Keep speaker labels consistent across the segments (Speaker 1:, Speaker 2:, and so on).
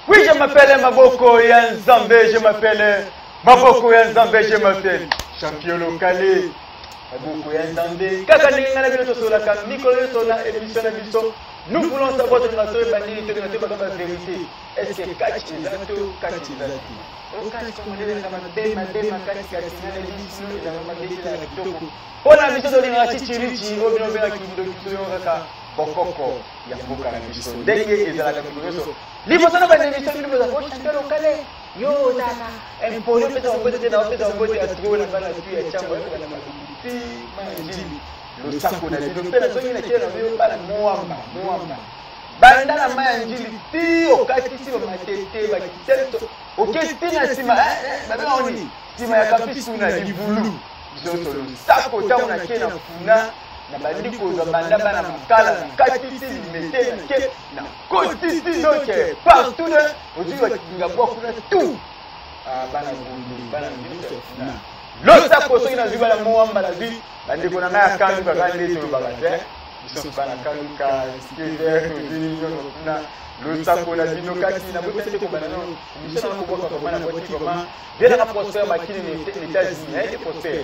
Speaker 1: Oui, je m'appelle Maboko ya Nzambe, je m'appelle Maboko ya Nzambe, je m'appelle champion localé. Maboko ya Nzambe. Kaka ndenge ngai na bino tosololaka mikolo nyonso na émission na biso. Nous voulons savoir tolinga toyeba nini, tolinga toyeba kaka vérité. Est-ce que catch eza to catch eza te? O catch congolais ezalaka mabe mabe makasi kasi ngai nayebi bino ezalaka mabe te ezalaka kitoko. Mpo na biso tolingaka chichirichi oyo bino bobengaka kindoki biso toyokaka kaka bokoko ya mboka na biso ndenge ezalaka mikolo nyonso liboso na banda emission bino bozala o champion lokale yo ozalaka impoli opesa bango te na opesa bango te ya trop na bana tu ya chambo ya bana maluku ti mana njili losako na bino mpe nazongi na kela na bino bana moamba moamba banda na mai ya njili ti okatisi bamatete bakiteto oke ti na nsima babengaka nini nsima ya campus kuna libulu biso nyonso losako ntango nake na kuna nabandi kozwa banda bana makala nakatisi limete nake nakotisi donc partout de ozwi bakingabwa kuna tout ah, bana gombe bana nyonso ya kuna losako soki nazwi bana moamba nazwi bandeko na ngai ya kanduka kaka nde tolobaka te biso bana kanduka cité tozwi nyonso kuna losako na bino kasi nabosani te kobanda nano émission na kobwaka vraimen nabwaki vraimen vielaka prosper makili na états-unis naye te prosper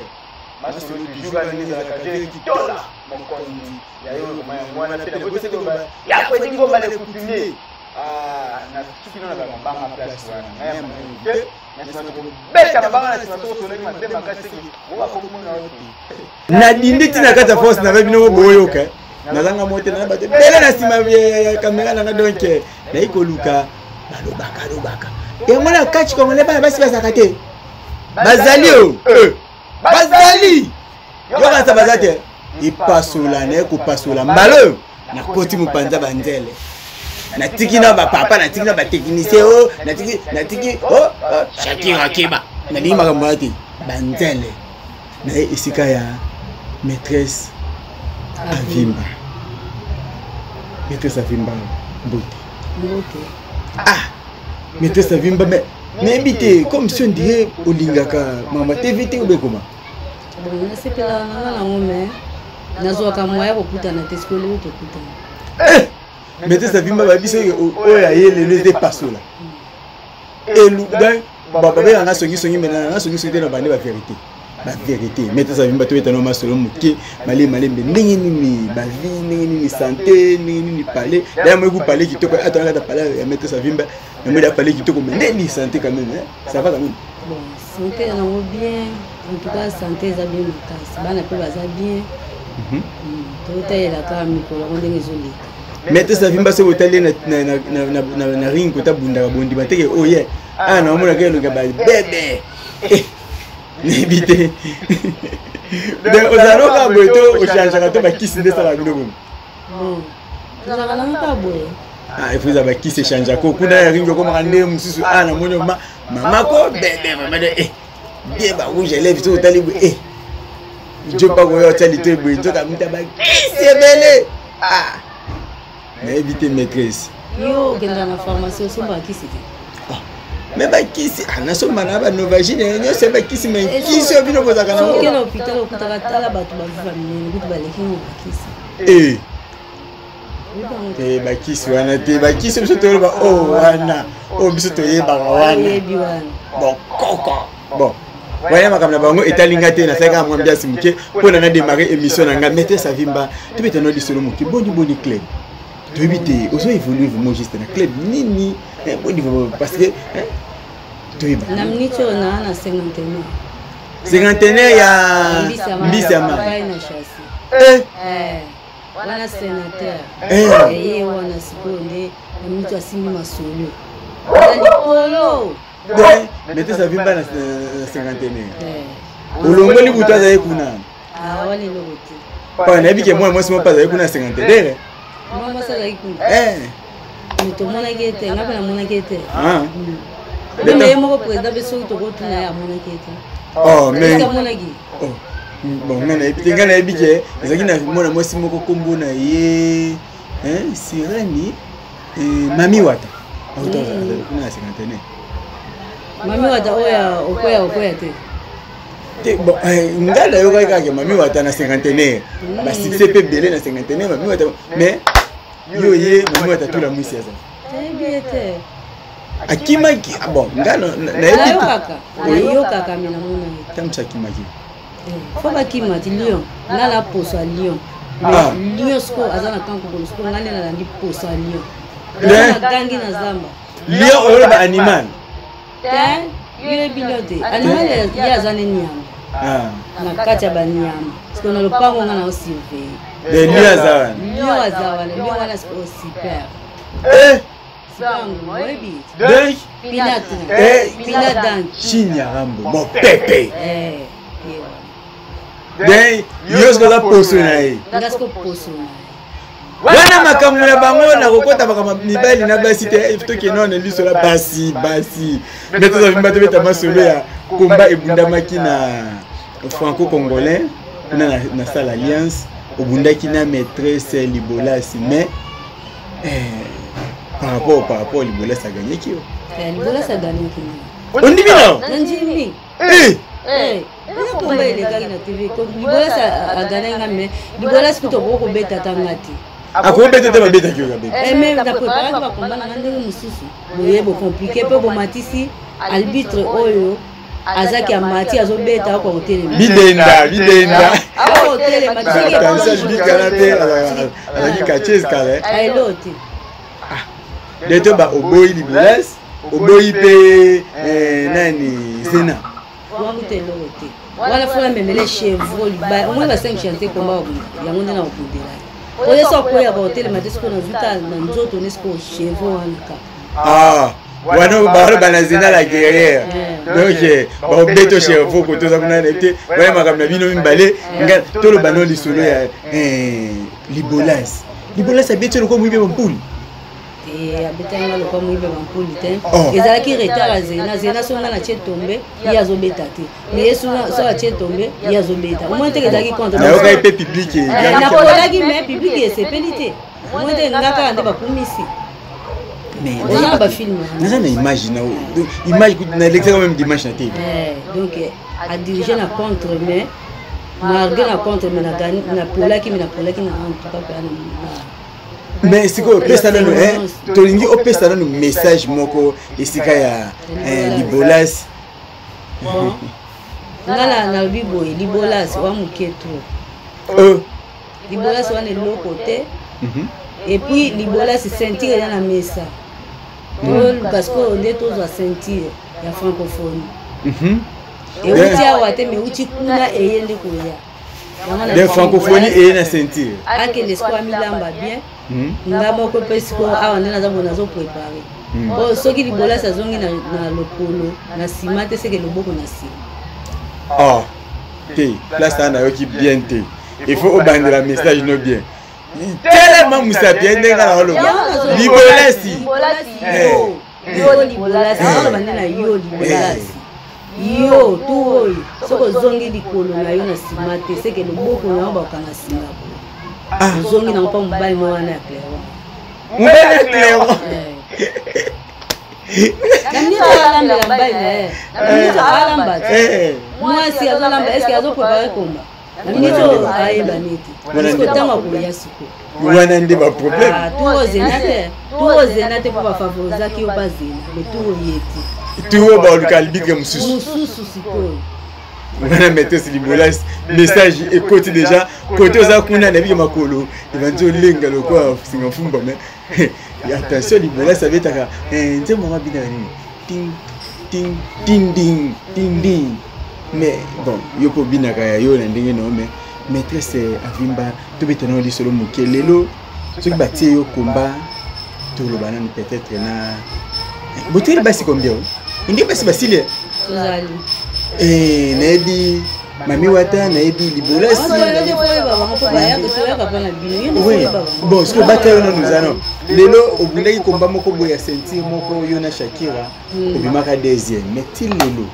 Speaker 1: masolo toujours kaka ndenge ezalaka te kitola mokonzi ya yo vraimen yango wana mpe nabosani te kobanda ya kwedi ngomba le coutumier ah, na suki nano na mabanga place wana ngai ya monene te na nsima tokobeta mabanga na nsima soki osolaki mabe makasi seki obakomona yo te
Speaker 2: nadindi ntina kati ya force na bino boyoka nazanga mote na bato ebele na nsima ya kamera nanga donk nayi koluka balobaka lobaka yango na kati kongole bana basi bazalaka te bazali o eh. bazali yokanisa baza te epasola naye kopasola mbala oyo nakoti mopanza banzele natiki na bapapa natiki na batechnicien o oh, natiki natiki o oh, oh, shakira keba nalingi makambo wana te banzele naye esika ya maîtresse avimba maîtresse avimba mbote
Speaker 3: mbote
Speaker 2: ah maîtresse avimba mais nayebi te comme si on dirait olingaka mama tv te obekoma
Speaker 3: bon nasepelaka na nga nango mais nazwaka moya kokutana te sikoyo lelo tokutana
Speaker 2: eh! maîtresse avimba bayebi soki oyo aye lelo eza epasola elu babengaka nga songisongi me nga songisongi te na bande baverité baverité maîtresse avimba tobeta no masolo moke malembe malembe ndenge nini bavie ndenge nini santé ndenge nini palais daya moyeku palais kitoko ata nakata palais ya maîtresse avimba yango eda palais kitoko mais ndenge nini santé quand même ça va quand même
Speaker 3: bon santé yango bien en tout cas santé eza bien makasi bana mpe baza bien mhm. mm, totalela kaka mikolo yango ndenge ezoleka
Speaker 2: maîtresse avimba soki otali na ring kota bundaka bondima teke oye oh, ah naomonaka elongi ya babebe eh, nayebi te donc ozala kaka boye to ochangeaka to bakisi nde esalaka bino boye
Speaker 3: tozalaka nango kaka boye
Speaker 2: ah, il faut eza bakisi echangeaka kuna ya ringi okomaka nde mosusu a ah, namoni mama ko bebe mama de eh bien ba rouge à lèvres soki otali boye eh nzoka koya otya litoi boye nzoka muta bakisi ebele ah nayebi te maîtresse
Speaker 3: yo okendaka na pharmacie osombaka kisi te
Speaker 2: ah, me bakisi ah, nasomba na banovagine nyonso ya bakisi me nkisi oyo bino bozalaka
Speaker 3: nango na hôpital okutaka tala bato baviva minene kutu baleki ngo bakisi
Speaker 2: eh. te bakisi wana te bakisi biso toyeba o oh, wana oyo oh, biso toyebaka wana bokoko bon wana makambo na bango etali nga te nasalaki kaka mwa mbiasi moke mpo na na démarre émission na nga maîtresse avimba tobeta no lisolo moke boni boni club toyebi te ozo évolue vraiment juste na club nini eh, boni parce que eh, toyeba
Speaker 3: na minute oyo naa na cinquantenaire
Speaker 2: cinquantenaire ya mbisi ya mai
Speaker 3: eh. wana senateur eh. ye wana sikoyo nde na minute asimbi masolo na likolo
Speaker 2: maîtresse avimba na cinquantenaire eh. olongoli butu azali kuna
Speaker 3: ah, wana eloko te
Speaker 2: pa nayebi ke mwana mwasi moko azali kuna na cinquantenaire
Speaker 3: mwana mwasi azali kuna eh. tomonaki ye te ngai mpe namonaki ye te
Speaker 2: ah.
Speaker 3: hmm. ye moko président mpe soki tokotuna ye amonaki ye te
Speaker 2: oh,
Speaker 3: amonaki
Speaker 2: oh. Bon ngai nayebi te ngai nayebi ke ezalaki na mwana mwasi moko nkombo na ye sireni eh, mami wata kuna na cinquantenaire
Speaker 3: mami wata oyo okwea okwea te
Speaker 2: te bon eh, ngai nayokaki kaka mami wata na cinquantenaire mm. basuccès mpe ebele na cinquantenaire mami wata mais yo ye mami wata tula mwisi aza
Speaker 3: nayebi ye te
Speaker 2: Akimaki. Ah bon, nga nayebi.
Speaker 3: Nayokaka, nayokaka mais namona ye.
Speaker 2: Ntango mosusu akimaki.
Speaker 3: Fo bakima ti lion nga na poso ya lion.
Speaker 2: Ah.
Speaker 3: Lion sikoyo aza na kanko kolo sikoyo nga nde nalandi poso ya lion. Nagangi na zamba.
Speaker 2: Lion oyo ba animal.
Speaker 3: Te, yo yebi lion te. Animal ye aza ne nyama.
Speaker 2: Ah.
Speaker 3: Na kati ya banyama. Sikoyo na lopango nga na osurveille.
Speaker 2: Le lion aza wana.
Speaker 3: Lion aza wana, lion wana sikoyo super.
Speaker 2: Eh!
Speaker 3: Donc,
Speaker 2: eh, Chinyarambo, mon pépé. Donc, yo soki oza poso na ye. Wana makambo na bango nakokota makambo mibali na basi te, tokende wana liso la basi basi. Mais toza bimba tobeta masolo ya combat ebundamaki na franco congolais kuna na salle Alliance, obundaki na maîtresse Libolasi, mais par rapport Libolasi aganyeki yo.
Speaker 3: Libolasi aganyeki.
Speaker 2: Ondimi na?
Speaker 3: Nandimi. Eza komba elekaki na TV, Libolasi aganyaki nga, mais Libolasi kutu okoki kobeta ata nga te.
Speaker 2: Akobeta te, babetaki yo kabeta.
Speaker 3: Mais na préparaki bakomba na nga ndenge mosusu, boye bocompliquer mpe bomatisi arbitre oyo azaki amati azobeta, akoka kotelema.
Speaker 2: Bidenda bidenda.
Speaker 3: Akotelema.
Speaker 2: Bikana te, azalaki katiese kala.
Speaker 3: Aelo te.
Speaker 2: De to ba oboyi Libolas, oboyi mpe nani, Zena.
Speaker 3: Wangu te, eloko te wana. Fona memele chevaux libaya omoi ba 5 chantier komba yango nde na kobundela oyo so akoya baotelema te. Sikoyo nazwi ta na nzoto nde sikoyo chevaux wana kaka.
Speaker 2: Wana baloba na Zena la guerrière, donc baobeto chevaux kotoza kuna na te. Wana makambo na bino mibale. Nga toloba no lisolo ya Libolas. Libolas abeti lokwa moyibe bampuli.
Speaker 3: Abetanga lokwa moyibe bampuli te. Ezalaki retard ya Zena. Zena so nga na tie tombe, ye azobeta te, mais ye so atie tombe, ye azobeta. Omoi teke ezalaki contre.
Speaker 2: Nayokai mpe public.
Speaker 3: Nakolaki, mais public esepeli te. Omoi teke nga kaka nde bakumisi. Oza na bafilm.
Speaker 2: Naza na image, na image nalekisaka même dimanche na tv.
Speaker 3: Donc adirige na contre, mais malgré na contre, mais napolaki, mais napolaki na en tout cas
Speaker 2: na. Mais sikoyo opesa nanu, tolingi opesa nanu message moko esika ya Libolas.
Speaker 3: Bon, nga nalobi boye: Libolas wa moke trop. Libolas wana eloko te. Et puis Libolas, ceinture eza na mesa. Toluka sikoyo nde tozwa ceinture ya francophonie. Euti awa te, mais euti kuna, eye nde koya.
Speaker 2: De francophonie eye na ceinture.
Speaker 3: Akende sikoyo amilamba bien. Nga moko mpe sikoyo awa nde naza boye, nazoprépare po soki Libolasi azongi na lokolo na nsima te, seke loboko na nsima.
Speaker 2: Ah te, place wana nayoki bien te. Il faut obandela message no bien. Telema mosapi ye ndenge na oloba Libolasi.
Speaker 3: Yo Libolasi, oloba nde na yo Libolasi, yo tu oyo soki ozongi likolo na yo na nsima te, seke loboko na yo bakokanga nsima boye, ozongi nango mpa mobali mo wana ya Clairon.
Speaker 2: Mobali ya Clairon.
Speaker 3: Na minute alambela mobali na ye, na minute alamba te, mwasi azolamba, est-ce azoprépare komba na minute oyo ayeba neti siko ntango akoya siko.
Speaker 2: Wana nde baproblème.
Speaker 3: Turo Zena te, turo Zena te, mpo bafavorisaki yo bazena, mais turo ye te.
Speaker 2: Turo baluka arbitre mosusu.
Speaker 3: Mosusu sikoyo.
Speaker 2: Wana maîtresse Libolas, message ekoti déjà. Kote oza kuna, nabiki makolo ebandi olenga lokola singa mfumba. Mais attention, Libolas abetaka nzembo yango abinaka nini, ting ting ting ding ting ding. Mais bon, yo mpo obinaka ya yo na ndenge na yo. Mais maîtresse Avimba, tobeta nano lisolo moke. Lelo soki batie yo komba, toloba nanu peut-être na boteli basi combien o nde basi basili?
Speaker 3: Tozali.
Speaker 2: Nayebi Mami Wata, nayebi Libolasi. Bon, soki obata yo nanu, eza no lelo obundaki komba moko boye ya ceinture moko, yo na Shakira, obimaka deuxième, mais ti lelo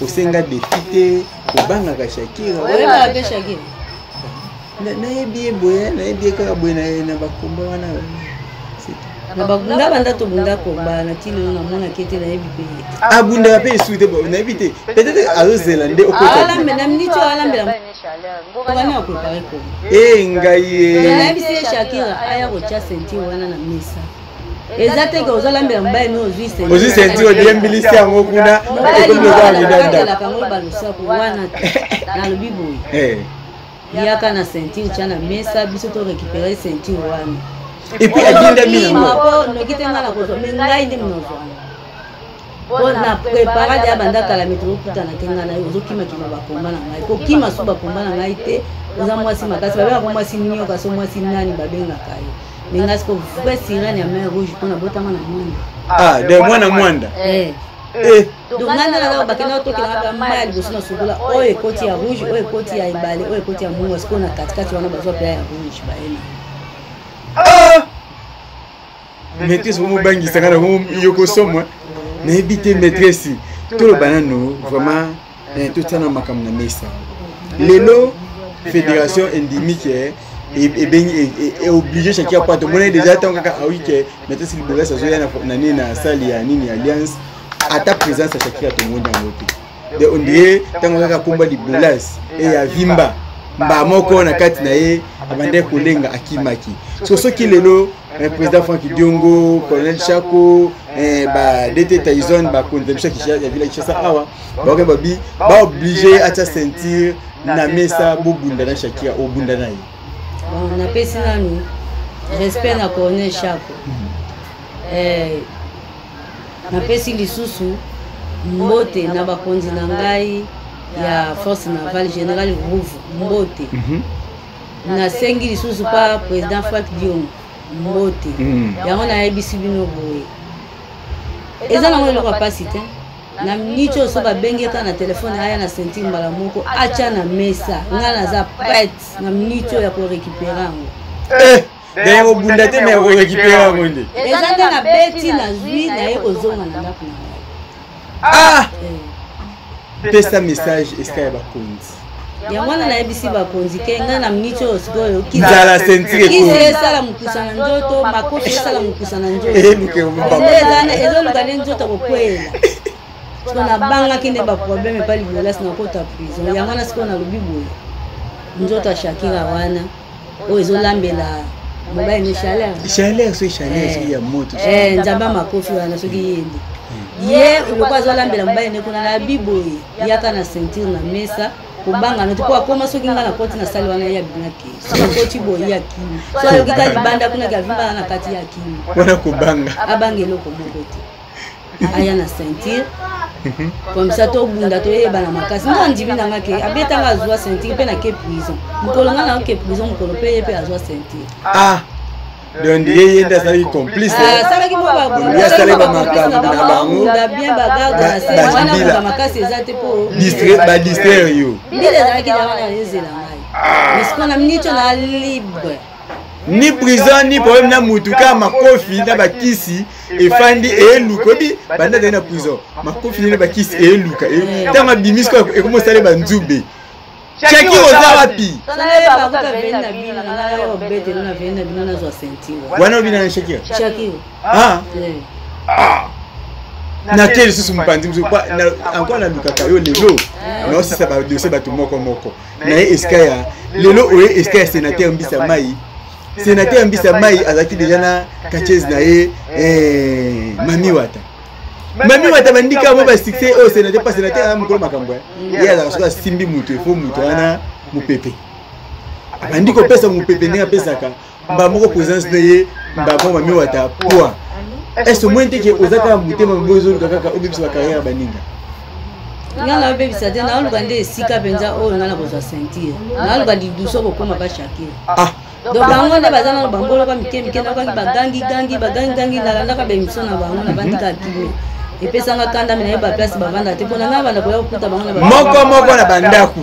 Speaker 2: osenga défi te. Obangaka Shakira?
Speaker 3: Oyebaka mpe Shakira?
Speaker 2: Nayebi ye boye, nayebi ye kaka boye na bakomba wana.
Speaker 3: Nga banda tobunda komba na ti lelo namonaki ete nayebi mpe ye te.
Speaker 2: Abundaka mpe esu te, nayebi te, peut-être azozela nde.
Speaker 3: Okota na miniti oyo alambela wana, aprépare komba.
Speaker 2: E ngai ye.
Speaker 3: Nayebisi ye Shakira aya kotya ceinture wana na mesa. Eza te ke ozolambela mobali no ozwi
Speaker 2: ozwi ceinture, odiembilisi yango kuna, ekomi lokola
Speaker 3: lidanda. Yango balosako wana te. Nalobi boye, yaka na ceinture, tya na mesa, biso to récupérer ceinture wana.
Speaker 2: Et puis adindami
Speaker 3: nango po noki te. Ngai nakozwa, me ngai nde minozwa mpo na prépara deya banda kala. Me tokokutana te. Ngai na yo ozokimakima bakomba na ngai, kokima su bakomba na ngai te. Oza mwasi makasi, babengaka mwasi nioka, so mwasi nani babengaka yo. Me ngai siko vrai sirène ya mer Rouge, mpo nabotama na Mwanda.
Speaker 2: Ah, de mwana Mwanda.
Speaker 3: Eh.
Speaker 2: Eh.
Speaker 3: Donc ngai nde naza bakenda tokelaka mai ya liboso na sukola, oyo ekoti ya rouge, oyo ekoti ya ebale, oyo ekoti ya mungwa. Sikoyo na katikati wana bazwa mpe ya rouge, bayena.
Speaker 2: Ah! Maîtresse, omobangisa nga na yoko somo, nayebi te. Maîtresse, toloba nano vraiment, totiana makambo na mesa. Lelo fédération endimi ke ebengi, eoblige Shakira po tomonaki déjà ntango kaka awi ke maîtresse Libolasi azoya na nini, na salle ya nini, Alliance, ata présence ya Shakira tomoni yango te. De on dirait ntango kaka komba Libolas e ya vimba mba moko na kati na ye, abandaki kolenga, akimaki. So soki lelo président Frank Diongo, colonel Chako, ba DT Tyson, bakonzi na biso ya ville ya Kinshasa awa, baoke babi baoblige atia ceinture na mesa, bobunda na Shakira, obunda na ye?
Speaker 3: Bon, napesi nanu respect na colonel Chako. Napesi lisusu mbote na bakonzi na ngai ya force navale, général Rouve, mbote. Nasengi lisusu pa président Frank Diongo, mbote. Yango nayebisi bino boye, eza nango eloko ya mpasi te. Na miniti oyo so babengi kaka na telefone, aya na ceinture mbala moko, atya na mesa. Ngai naza prête na miniti oyo ya korécupérer yango.
Speaker 2: D'ailleurs obunda te, mais okorécupérer yango nde.
Speaker 3: Eza nde na beti, nazwi, naye kozonga na ndako na ngai.
Speaker 2: Ah, pesa message esika ya bakonzi.
Speaker 3: Yango wana nayebisi bakonzi ke ngai na miniti oyo sikoyo
Speaker 2: nzala ceinture.
Speaker 3: Kisi esala mokusa na nzoto, makofi esala mokusa na nzoto, ezoluka nde nzoto kokweyela. Siko nabangaki nde baproblème epa Libolasi, nakota prison. Yango wana sikoyo nalobi boye, nzoto ya Shakira wana oyo ezolambela mobali ne chaleur.
Speaker 2: Chaleur, soki chaleur, soki ya moto.
Speaker 3: Nzambe makofi wana, soki ye nde ye loko azolambela mobali ne kuna, nabi boye, yaka na ceinture na mesa, kobanga no te, mpo akoma soki ngai nakoti na sali wana, ye abimaki. Soki akoti boye, ye akimi. So ayoki ka libanda kuna ke avimbaka na kati, ye akimi.
Speaker 2: Wana kobanga.
Speaker 3: Abanga eloko moko te, aya na ceinture, comme ça tobunda, toyebana makasi. Nga ndimi nanga ke abetanga, azwa ceinture mpe nake prison. Mokolo nga naoke prison, mokolo mpe ye mpe azwa ceinture.
Speaker 2: Ah, donc ye nde asalaki complice.
Speaker 3: Asalaki
Speaker 2: mwa asalaki bamakambo na bango.
Speaker 3: Bien, bagarde na se wana koza makasi eza te mpo
Speaker 2: badistraire yo.
Speaker 3: Mbila ezalaki na wana, ezela ngai, mais sikoyo na miniti na libre.
Speaker 2: Ni prison ni problème na mutu, kaka makofi na bakisi efandi eluka. Oyebi banda azali na prison, makofi na bakisi eluka. Ntango abimi sikoyo, ekomi osale banzube. Shakira, oza wapi?
Speaker 3: Obetelo na veni na bino, nazwa ceinture.
Speaker 2: Wana obina na Shakira?
Speaker 3: Shakira.
Speaker 2: Ah, nake lisusu mopanzi mosusu encore, nalukaka yo lelo, naosisa badossier bato moko moko na ye. Esika ya lelo oye, esika ya sénateur Mbisa Mai. Sénateur Mbisa Mai azalaki déjà na catcheuse na ye, Mami Wata. Mami Wata bandika mo basuccès oyo sénateur pa sénateur aza mokolo makambo ye azalaka. Soki asimbi moto, efo moto wana mopepe, abandi kopesa mopepe ndenge apesaka mba moko présence na ye, mba moko Mami Wata poa. Est-ce omoni te ke oza kaka motema mabe, ozoluka kaka obebisa bacarrière ya baninga?
Speaker 3: Nga naobebisa te, naoluka nde esika mpenza oyo nga na kozwa ceinture, naoluka liduso kokóma bashakira.
Speaker 2: Ah.
Speaker 3: Donc bango nde baza nano bamboloka mike mike. Nakokaki bagangigangi, bagangigangi, nalandaka baémission na bango, nabandika kimia, epesanga kanda. Me nayeba place bavanda te, mpona ngai banda koya kokuta bango na
Speaker 2: moko moko na bandako.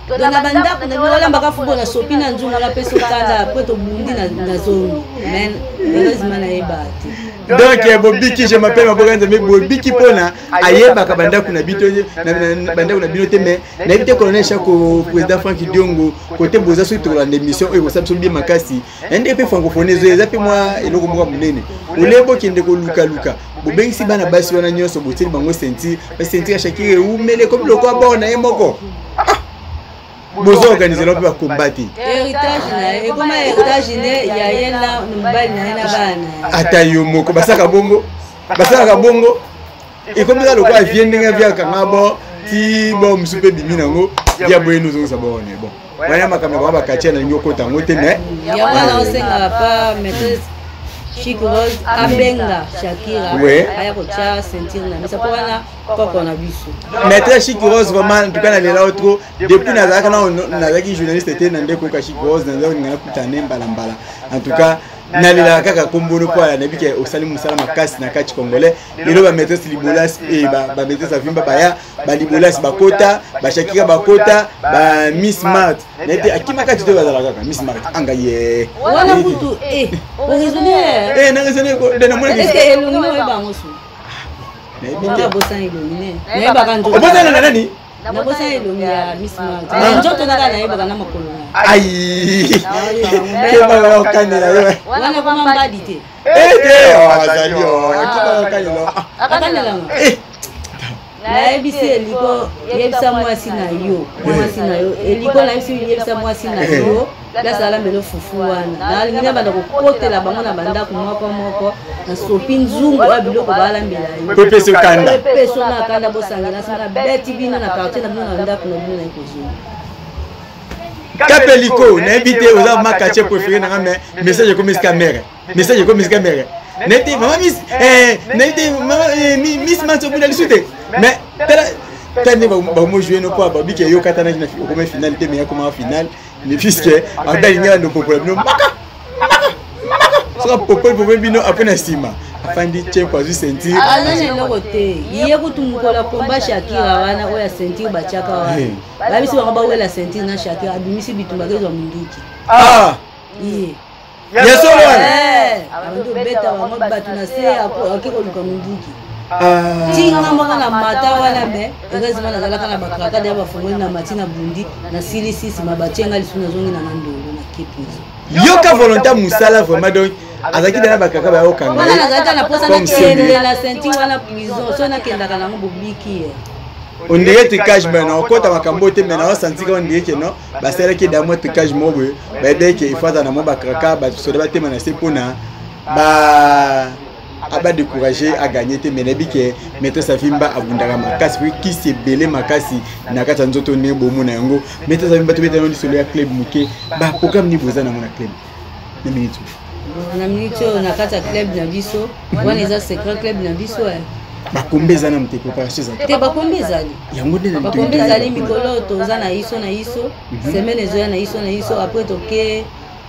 Speaker 3: Donc na bandako na bino, olambaka fubo na sopi na nzungu, napesa okanda, apres tobundi na zongi, mais heureusement nayeba te.
Speaker 2: Donc bobiki, je m'appelle Maboka Nzambe, bobiki mpona ayebaka bandako na bino, bandako na bino te. Mais nayebi te, colonel Chako, président Frank Diongo, kote boza, soki tokolanda émission oyo, ekosala biso bien makasi na ndenge mpe francophonie ezo eza mpe mwa eloko moko ya monene. Olie bokende kolukaluka, bobengisi bana basi wana nyonso, botieli bango ceinture, baceinture ya Shakira eumele, ekomi lokola bor na ye moko. Bozo organiser mpe bakomba te.
Speaker 3: Héritage na ye ekoma héritage ne ya ye na mobali na ye na bana na ye.
Speaker 2: Ata yo moko basalaka bongo, basalaka bongo. Ekomi kaka lokola vie ndenge vie akanga bo ti bo mosusu mpe ebimi nango ya boye nozongisa bone bon wana makambo na bango bakatia nalingi okota yango te mais
Speaker 3: yango wana osengaka pa maîtresse Chic Rose abenga Shakira aya kotia ceinture na biso mpo wana koko na biso.
Speaker 2: Maîtresse Chic Rose, vraiment, en tout cas nalela yo trop. Depuis nazalaka nazalaki journaliste te, na nde koyoka Chic Rose nazalaki kolinga nakutana mbala mbala. En tout cas nalelaka kaka kombono mpo nayebi ke osali mosala makasi na kati congolais. Lelo ba maîtresse Libolas e ba maîtresse Avimba baya, ba Libolas bakota, ba Shakira bakota, ba Miss Mart naye te akima kati te, bazala kaka Miss Mart anga ye
Speaker 3: wana kutu oraisonner.
Speaker 2: Na raisonner ko na mona.
Speaker 3: Est-ce que elongi no oyeba yango su?
Speaker 2: Nayebi te.
Speaker 3: Bosana elongi ne nayebaka nzoto.
Speaker 2: Obosana na nani?
Speaker 3: Nabosana elongi ya Miss Mart, mais nzoto naka nayebaka na makolo na.
Speaker 2: Ai, kebaka okandela yo.
Speaker 3: Wana koma mbadi te.
Speaker 2: Ete azali kebaka okandela.
Speaker 3: Akandelanga. Nayebisi Eliko, yebisa mwasi na yo, mwasi na yo Eliko, nayebisi, yebisa mwasi na yo place alambela fufu wana. Nalingi na banda kokotela bango na bandako moko moko na sopi nzungu oyo biloko balambela yo.
Speaker 2: Pepe kanda.
Speaker 3: Pepe na kanda, bosangela nsima na beti bino na quartier na bino, na ndako na bino, naye kozonga.
Speaker 2: Kapeliko, nayebi te oza ma quartier préféré nanga, mais message ekomi esika mere, message ekomi esika mere. Nayebi te mama Miss, nayebi te mama Miss Mats obunda lisu te, mais tala tala nde bamojue no mpo babiki eyokatanaki na okoma final te, mais yakoma final ne puisque ata alingi bando popola bino maka maka maka, soka popoli popoli bino, apres na nsima afandi tiempo azwi ceinture.
Speaker 3: Aza na eloko te. Ye kutu mokolo akomba Shakira wana oyo ya ceinture batiaka wana, babisi bango bawela ceinture na Shakira, abimisi bitumba kezwa munduki.
Speaker 2: Ah.
Speaker 3: Ye
Speaker 2: ya solo wana.
Speaker 3: Abandi obeta bango bato na se, ake koluka munduki tinga moko na mata wana. Me heureusement nazalaka na bakrakade ya bafongoli na mati na bundi nasilisi, nsima batie nga lisu, nazongi na ngandolo na ke prison.
Speaker 2: Yoka volonté mosala vraiment. Donc azalaki dana bakaka bayokanga.
Speaker 3: Wana nazalaki na posa nakende na ceinture wana prison, so nakendaka nango bobiki ye.
Speaker 2: On dirait trucage, mais na okota makambo te, mais na osanti ka on dirait que non, basalaki da mwa trucage moko boye, bayebi ke il faut aza na mwa bakraka, bato soda batema na se mpona ba abadécouragé aganye te. Mais nayebi ke maîtresse Avimba abundaka makasi po kisi ebele makasi na kati ya nzoto ndenge bomona yango. Maîtresse Avimba, tobetana lisolo ya club moke. Baprogramme nini boza nango na club na minute?
Speaker 3: Na minute oyo, na kati ya club na biso wana, eza secret, club na biso.
Speaker 2: Bakombe eza na mote, préparation eza?
Speaker 3: Te, bakombe ezali.
Speaker 2: Yango nde.
Speaker 3: Bakombe ezali. Mikolo toza na iso na iso, semaine ezoya na iso na iso, après toke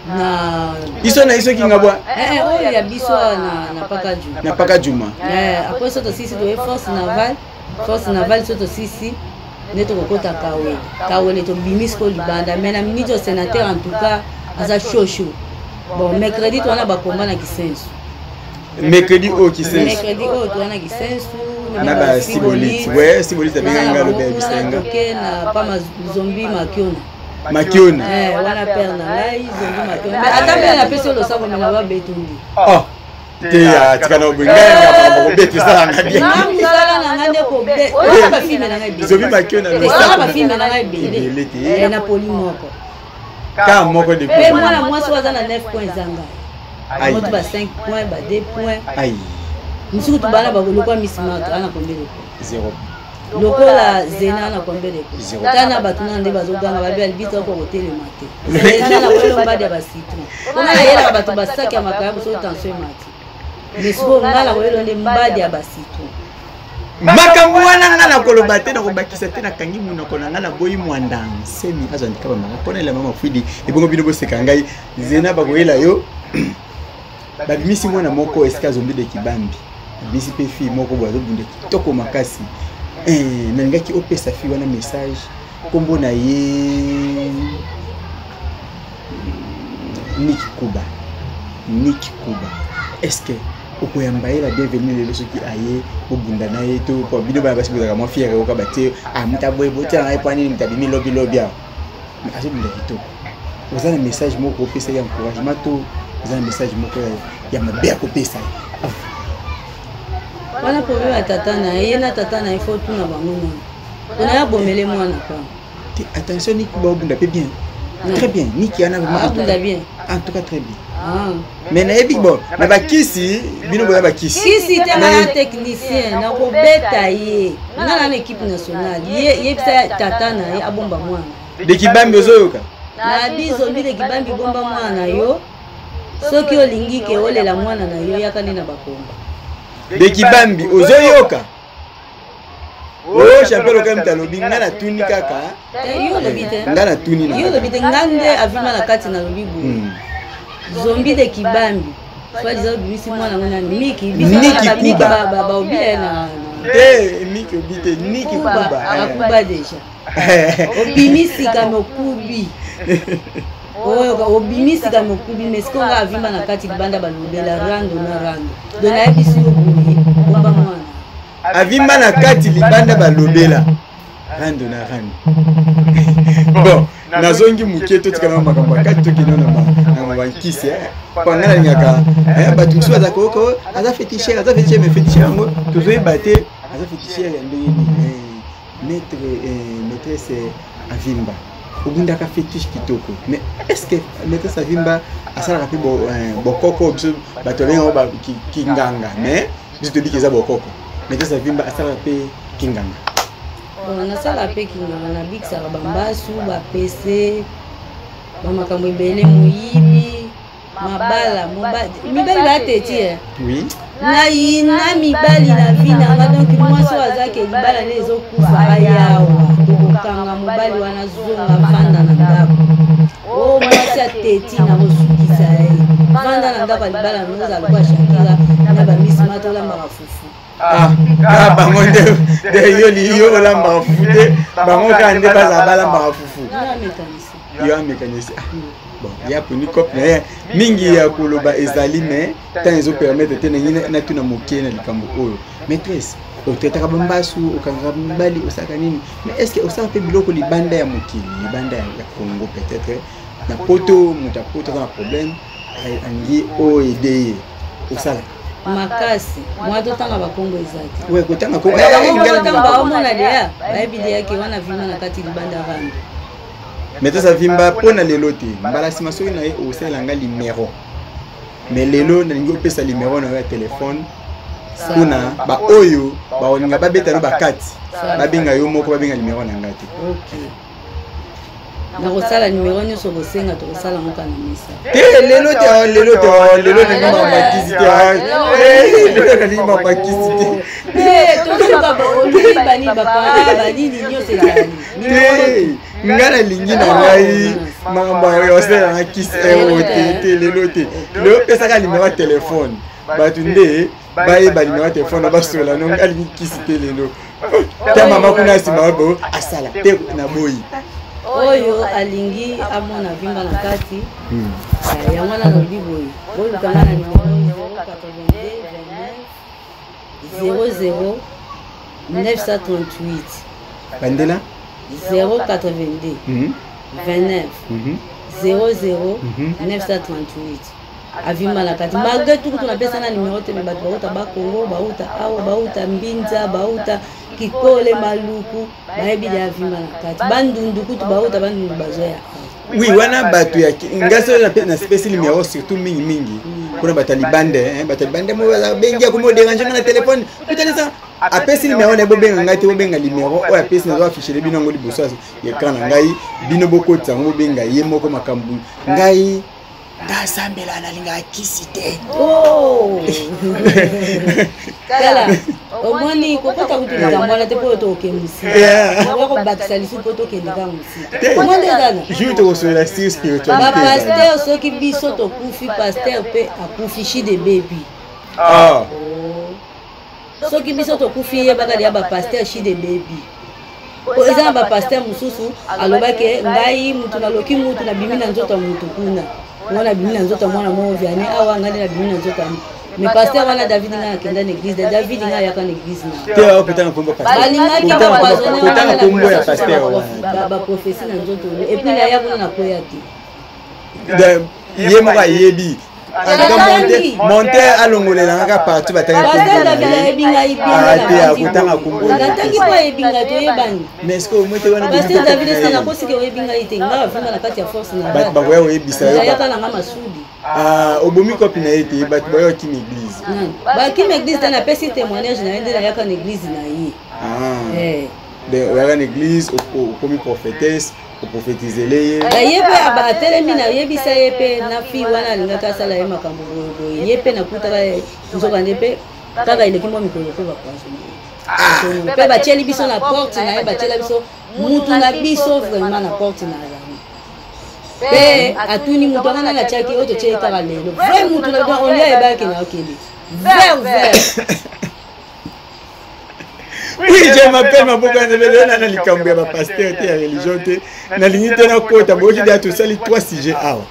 Speaker 3: na
Speaker 2: Iso na iso kinga bwa?
Speaker 3: Oyo ya biso na Paka Juma.
Speaker 2: Na Paka Juma.
Speaker 3: Après so tosisi, toye Force Navale. Force Navale so tosisi nde tokokota Kawele. Kawele tobimi sikoyo libanda, mais na minute oyo sénateur en tout cas aza chaud chaud. Bon, mercredi towana bakomba na Kisensu.
Speaker 2: Mercredi oyo, Kisensu?
Speaker 3: Mercredi oyo towana Kisensu.
Speaker 2: Na basibolit, we Sibolit abengai nga, alobi ayebisa nga.
Speaker 3: Toke na pama Zombi Makiona.
Speaker 2: Makiona.
Speaker 3: Wana père na ngai Zombi Makiona, mais ata mpe napesi oyo losako mena babetundi.
Speaker 2: Oh te, atika na boye, ngai nga makambo kobeta esalanga bien.
Speaker 3: Mosala na ngai nde kobe bafilme na ngai ebele.
Speaker 2: Zombi Makiona.
Speaker 3: Osala bafilme na ngai ebele.
Speaker 2: Ebele te.
Speaker 3: Na poli moko.
Speaker 2: Ka moko de.
Speaker 3: Mpe mwana mwasi oyo aza na 9 point eza ngai, moto ba 5 point, ba 2 point.
Speaker 2: Ai.
Speaker 3: Mosuku tubana lokola Miss Mart ana combien de point?
Speaker 2: Zéro.
Speaker 3: Lokola Zena ana combien de point?
Speaker 2: Zéro.
Speaker 3: Tana bato nana nde bazoganga, babi alibita oko kotelema te. Zena na koyelo mbadi ya bacitron, mpona nayelaka bato basaki ya makaya soki tension emati, mais sikoyo ngai na koyelo nde mbadi ya bacitron.
Speaker 2: Makambo wana nga na koloba te, nakobakisa te, nakangi monoko na nga, naboyi mwanda nsemi azwa ndika bamaka mpona elamba mafwidi ebongo bino boseka ngai. Zena bakoyela yo, babimisi mwana moko esika Zombi de Kibambi, babimisi mpe fille moko boye azobunda kitoko makasi. Nalingaki opesa fille wana message, nkombo na ye Niki Kuba. Niki Kuba, est ce que okoyamba ye la bienvenue lelo soki aye bobunda na ye to po bino bana basi bozalaka mwa fiere oyoka batie ah moto aboye botia na ye po nini moto abimi lobi lobi awa, mais azobunda kitoko. Oza na message moko opesa ye encouragement to oza na message moko ya mabe ya kopesa ye?
Speaker 3: Wana problème ya tata na ye, ye na tata na ye, faut tuna bango nano mpona ya bomele mwana pa.
Speaker 2: Attention, Niki baobunda mpe bien, très bien. Niki wana vraiment,
Speaker 3: abunda bien.
Speaker 2: En tout cas très bien. Ah. Mais nayebi, bon, na bakisi bino boya bakisi.
Speaker 3: Kisi te, nga na technicien nakobeta ye. Nga na équipe nationale, ye yebisa tata na ye abomba mwana.
Speaker 2: De Kibambi, ozoyoka?
Speaker 3: Na biso mbi de Kibambi, bomba mwana na yo. Soki olingi ke olela mwana na yo, yaka nde na bakomba.
Speaker 2: De Kibambi, ozoyoka? O champion loka moto alobi, nga natuni kaka.
Speaker 3: Yo olobi te.
Speaker 2: Nga natuni.
Speaker 3: Na yo olobi te, nga nde avima na kati, nalobi boye: Zombi de Kibambi, soit disant obimisi mwana ngo nani? Miki.
Speaker 2: Niki Kuba.
Speaker 3: Baobie na
Speaker 2: te, Miki obi te, Niki Kuba.
Speaker 3: Akuba déjà, obimisi kame, okubi oyo obimisi kame, okubi. Mais sikoyo nga avimba na kati, libanda balobela rando na rando. Donc nayebisi yo boye: bomba mwana.
Speaker 2: Avimba na kati, libanda balobela rando na rando. Bon, nazongi moke, totikala na makambo ya kati, tokende na bankisi. Mpo nga nalingaka bato mosusu baza koko aza féticheur, aza féticheur, mais féticheur yango tozoyeba te aza féticheur ya ndenge nini. Maître, maîtresse avimba, obundaka fétiche kitoko, mais est ce que maîtresse avimba asalaka mpe bokoko? Biso bato babengango kinganga, mais biso toyebi eza bokoko. Maîtresse avimba asalaka mpe kinganga?
Speaker 3: Bon, nasala mpe kinganga, nabikisaka bambasu, bapese, bamakambo ebele, moyibi, mabala, mibali bateti e.
Speaker 2: Oui.
Speaker 3: Nayina mibali na vie na nga. Donc mwasi oyo azaki libala nde ezokufa, ayawa tokokanga mobali wana, zonga vanda na ndako. O mwasi ateti na kosukisa ye, vanda na ndako ya libala, nozala lokola Shakira na bamisima, tolambaka fufu.
Speaker 2: Ah, kaka bango nde yo, yo olambaka fufu te, bango kaka nde bazala balambaka fufu. Yo amécanicien. Bon, ya poni cope na ye mingi ya koloba ezali, mais ntango ezopermettre te. Nangi natuna moke na likambo oyo. Maîtresse, otraitaka bambasu, okangaka mibali, osalaka nini, mais est ce que osalaka mpe biloko libanda ya mokili, libanda ya Congo, peut-être na Poto? Moto ya Poto aza na problème, alingi oyo aider ye, osalaka?
Speaker 3: Makasi mwa totanga bakombo eza te.
Speaker 2: We kotanga kombo.
Speaker 3: Ntango baomona deya, bayebi deya ke wana vima na kati, libanda rando.
Speaker 2: Maîtresse avimba, mpo na lelo te, mbala nsima soki na ye osalela nga limero. Mais lelo nalingi opesa limero na yo ya telefone mpona baoyo baolinga babeta no bakati, babenga yo moko, babenga limero na ngai te.
Speaker 3: Nakosala nimero nyonso kosenga, tokosala yango kaka na misa.
Speaker 2: Te, lelo te, lelo te, lelo nalingi mamakisi te, lelo nalingi mamakisi te.
Speaker 3: Te, tozoka oluki banini, bapara banini nyonso ezali.
Speaker 2: Te, nga nalingi na ngai makambo ya osala na kisi eo te, te, lelo te. Lelo pesaka nimero ya telefone, bato nde bayeba nimero ya telefone, basola no. Nga alingi kisi te lelo te. Mama kuna nsima bo asala te na boyi.
Speaker 3: Oyo alingi amona vimba na kati, yango wana nalobi boye: bolukanga na nimero 082 29 00 938.
Speaker 2: Bandela.
Speaker 3: 082 29 00 938. Avimba na kati, malgré tout kutu napesa na nimero te, mais bato bauta Bakongo, bauta awa, bauta Mbinza, bauta Kikole, Maluku, bayebi de avimba na kati. Bandundu kutu bauta Bandundu, bazoya awa.
Speaker 2: Oui, wana bato ya nga soki nasipesi numéro, surtout mingimingi mpona bato ya libanda. Bato ya libanda mo babengi, akomi odéranger nga na telefone. Kutanisa apesi numéro na ye, bobenga ngai te, bobenga numéro oyo apesi. Nazo afficher bino yango liboso ya écran na ngai. Bino bokotisa yango, bobenga ye moko. Makambo ngai ngasambela, nalingaka kisi te.
Speaker 3: Oh! Tala, omoni kokota kutu likambo wana te, mpo oyo tokokende mosika, oya kobakisa lisu mpo tokende kaka mosika. Omoni ezana
Speaker 2: Jour tokosolela sur spiritualité.
Speaker 3: Bapasteur, soki biso tokufi, pasteur mpe akufi, shide bebi.
Speaker 2: Ah.
Speaker 3: Soki biso tokufi, yebaka deya bapasteur shide bebi. Po eza na bapasteur mosusu alobaki: "Ngai mutu naloki, mutu nabimi na nzoto ya mutu kuna, ngo nabimi na nzoto ya mwana moko viane awa, ngai nde nabimi na nzoto ya." Mais pasteur wana David, ngai akenda na église de David, ngai ayaka na église na
Speaker 2: Te, okotanga kombo pasteur.
Speaker 3: Balingaki
Speaker 2: Kotanga kombo ya pasteur wana.
Speaker 3: Baprophétie na nzoto, et puis naya kuna, nakwea te.
Speaker 2: Ye moko ayebi. Monte alongolelanga kaka partout
Speaker 3: batangi
Speaker 2: te akotanga kombo
Speaker 3: natangi mpo ayebi ngai toyebani.
Speaker 2: Mais est-ce que omoi te wana?
Speaker 3: Pasteur David ese nakosiki oyebi ngai te, ngai bafanda na kati ya force na
Speaker 2: bato bakoya koyebisa yo.
Speaker 3: Yaka na ngai masudi.
Speaker 2: Ah, obomi kopi na ye te, bato bayo akimi église.
Speaker 3: Bakimi église te, napesi témoignage na ye nde nayaka na église na ye.
Speaker 2: Ah. Donc oyaka na église, okomi prophétesse, oprophétisele ye.
Speaker 3: Ye mpe atelemi, nayebisa ye mpe na fille wana alingaki asala ye makambo boyeboye, ye mpe nakutaka ye, nzokande mpe kaka eleki mwa mikolo mpe bapoisonne mpe batieli biso na porte na ye, batiela biso mutu na biso vraiment na porte na yango. Mpe atuni mutu wana nani atiaki oyo totieli kaka lelo, vrai mutu na donc olia ebaki na okende vert vert.
Speaker 2: Oui, je m'appelle Maboko ya Nzambe. Lelo na likambo ya bapasteur te, ya religion te, nalingi te nakota. Boyoki deya, tosali trois sujets awa: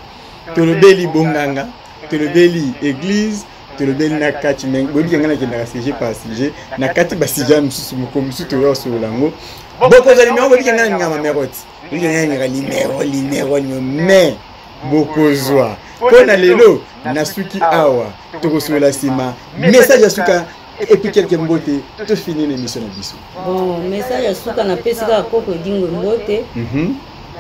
Speaker 2: tolobeli bonganga, tolobeli église, tolobeli na kati. Me boyebi ngai nakendaka sujet par sujet na kati, basujet ya mosusu, moko mosusu toya kosolola yango. Bokozwa nimero, boyebi ngai nalingaka mamerote, boyebi ngai nalingaka nimero, nimero, nimero, mais bokozwa mpo na lelo. Nasuki awa, tokosolola nsima. Message ya suka et puis quelques mbote, tofini na émission na biso.
Speaker 3: Bon, message ya suka, napesi kaka koko Edingwe mbote,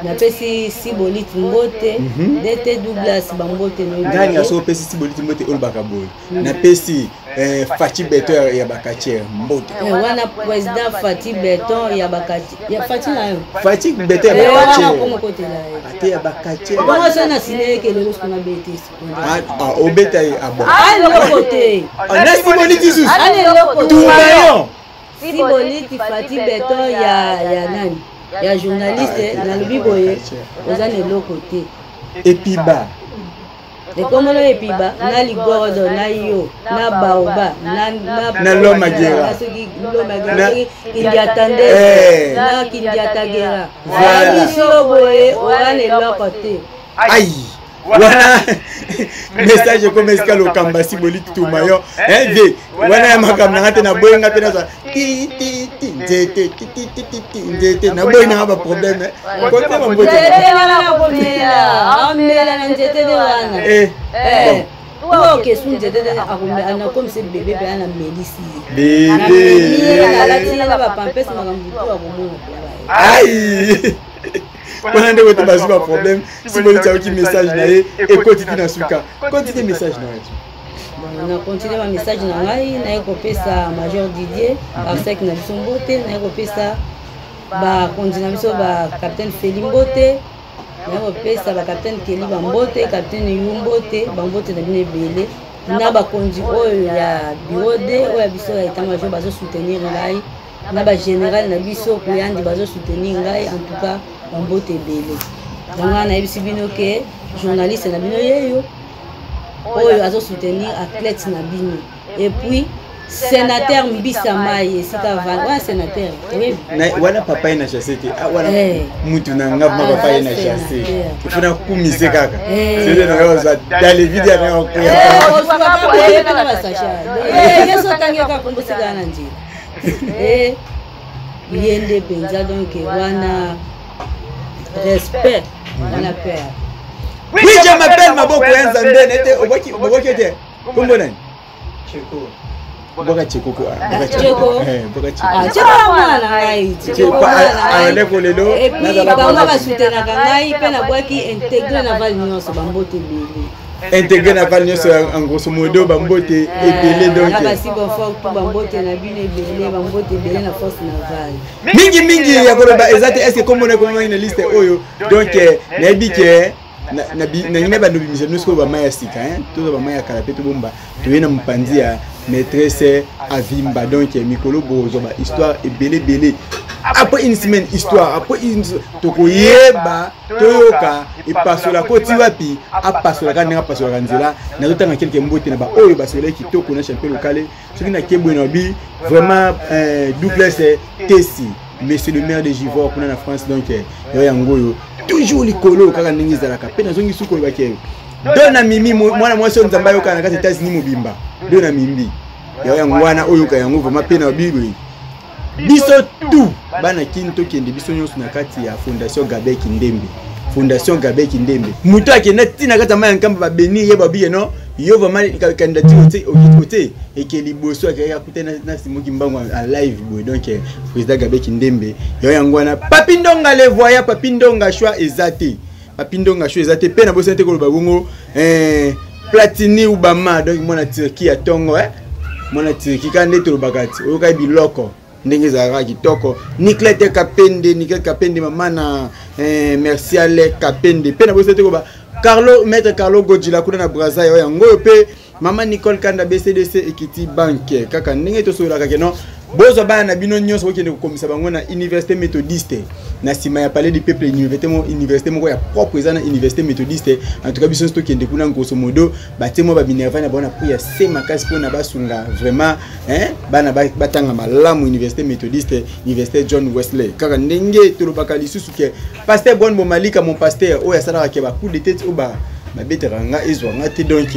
Speaker 3: napesi Siboliti mbote, DT Douglas bambote.
Speaker 2: Ngai nga so opesi Siboliti mbote, olobaka boye: napesi Faci Beton ya bakatiere mbote.
Speaker 3: Wana président Fati Beton ya bakati ya Fati na yo.
Speaker 2: Faci Beton ya bakatiere ate ya bakatiere.
Speaker 3: Bongo so na sine ekelelo siko na bete.
Speaker 2: Obeta ye abo.
Speaker 3: Eloko te.
Speaker 2: Na Siboliti susu.
Speaker 3: Eloko.
Speaker 2: Tumayon.
Speaker 3: Siboliti Fati Beton ya nani, ya journaliste, nalobi boye, oza na eloko te.
Speaker 2: Epiba.
Speaker 3: Ekomolo epiba na ligorodo na yo na baoba.
Speaker 2: Na lomagera.
Speaker 3: Soki lomagera, soki kindiatande na kindiatagera, biso boye, oza na eloko te.
Speaker 2: Ai, wana message ekoma esika lokamba Siboli tuma yo ve wana ya makambo nanga te, naboyi nga mpe nazwa ti ti ti nzete ti ti ti ti ti nzete, naboyi nanga baproblème.
Speaker 3: Kote bambote amela na nzete nde wana okesu nzete nde anakomisa bebe mpe ana melisi
Speaker 2: ye. Bebe.
Speaker 3: Alati na bapampese, makambo tu akomona.
Speaker 2: Ai, wana nde kote bazwi baproblème. Siboli tiaoki message na ye ekoti ti na suka. Continue message na ye.
Speaker 3: Na continue bamessage na ngai, naye kopesa major Didier Arsec na biso mbote, naye kopesa bakonzi na biso, bacapitaine Feli mbote, naye kopesa bacapitaine Keli bambote, capitaine Yu mbote, bambote na bino ebele, na bakonzi oyo ya bureau de oyo ya biso ya état major bazosoutenir ngai, na bagénéral na biso Koyandi bazosoutenir ngai. En tout cas, bambote ebele. Yango wana nayebisi bino ke journaliste na bino yeyo oyo azosoutenir athlète na bino. Et puis sénateur Mbisa Mai, esika vanda wana, sénateur oyebi.
Speaker 2: Wana papa ye na chasse te wana mutu na nga ma papa ye na chasse, ifo nakumise kaka sede na yo ozwa dans le vide ya na
Speaker 3: okoya osuka na basacha ye so otangi kaka kombo sikaka na nzela ye nde mpenza. Donc wana respect wana père.
Speaker 2: Oui, je m'appelle Maboko ya Nzambe. Nete oboki ete kombo nani? Boka Chekoko.
Speaker 3: Cheko.
Speaker 2: Boka
Speaker 3: Cheko mwana na ngai.
Speaker 2: Aleko lelo.
Speaker 3: Bango basutenaka ngai mpe nabwaki intégré naval nyonso, bambote ebele.
Speaker 2: Intégré naval nyonso, en grosso modo, bambote ebele. Donc
Speaker 3: na basi bafort tu, bambote na bino ebele, bambote ebele na force navale.
Speaker 2: Mingi mingi ya koloba eza te. Est ce que kombo na ekomamaki na liste oyo? Donc nayebi ke nangi na bando bimisa bino sikoyo bamai ya sika, tozwa bamai ya kala mpe tobomba, toye na mopanzi ya maîtresse Avimba. Donc mikolo bozwa bahistoire ebele ebele. Après une semaine, histoire après une, tokoyeba, toyoka epasola koti wapi, apasolaka ndenge apasolaka nzela. Nazotanga quelque mbote na baoyo basolaki kitoko na champion lokale. Soki nakebwe na bi vraiment Douglas Tesi, monsieur le maire de Givor kuna na France. Donc yo yango oyo toujours likolo kaka ndenge ezalaka. Mpe nazongi suki olobaki do na mimi mwana mwasi oyo Nzambe ayokana na kati États-Unis mobimba, do na mimbi yo yango wana oyoka yango vraiment. Mpe na bible biso tout bana Kini, tokende biso nyonso na kati ya fondation Gabe Kindembe. Fondation Gabe Kindembe, moto akenda ntina kati ya mai ya Nkamba, babeni ye babiye no. Yo vraiment candidature otie otie eke liboso akeyaki akutani na Simon Kimbangu en live boye. Donc eh, président Gabe Kindembe yo yango wana Papi Ndonga le voyant Papi Ndonga choix eza te. Papi Ndonga choix eza te pe na bosani te koloba bongo eh, Platini Obama donc mwana Turquie ya tongo eh mwana Turquie kaka nde tolobaka ti oyokaki biloko ndenge ezalaka kitoko. Niclete Kapende, Niclete Kapende mama na eh, Merciale Kapende pe na bosani te koloba Carlo, maître Carlo Godjila kuna na Brazza yo yango oyo pe mama Nicole Kanda BCDC Equity Bank kaka ndenge tosololaka ke non bozwa bana na bino nyonso bokende kokomisa bango na université méthodiste na nsima ya palais du peuple, université moko, université moko ya propre eza na université méthodiste. En tout cas biso nyonso tokende kuna, grosso modo batie mwa baminerva na bango na prix ya se makasi mpona basunga vraiment hein, bana batanga malamu université méthodiste, université John Wesley. Kaka ndenge tolobaka lisusu ke pasteur Bon Bomalika, mon pasteur oyo asalaka ke ba coup de tête oyo babetaka nga ezwa nga te. Donc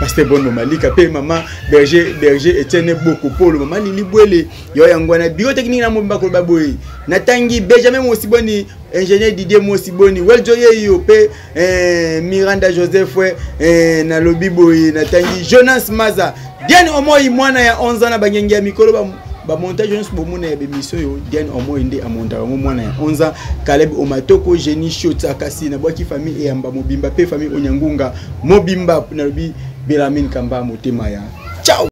Speaker 2: pasteur Bon Bomalika mpe mama berger Etienne Bokopolo, mama Lili Bwele yo yango wana bureau technique na mobimba koloba boye natangi Benjamin Mosiboni, ingénieur Didier Mosiboni, Weljo Yeyo mpe eh, Miranda Joseph eh, nalobi boye natangi Jonas Maza, Diane Omoi mwana ya 11 ans na bangenge ya mikolo ba bamontage nyonso bomona ya bemission oyo Diane Omoi nde amontaka yango, mwana ya 11 ans. Caleb Omatoko, Jenny Shota, kasi nabwaki famille Eyamba mobimba mpe famille Onyangunga mobimba. Nalobi Belamine Kamba motema ya ciao.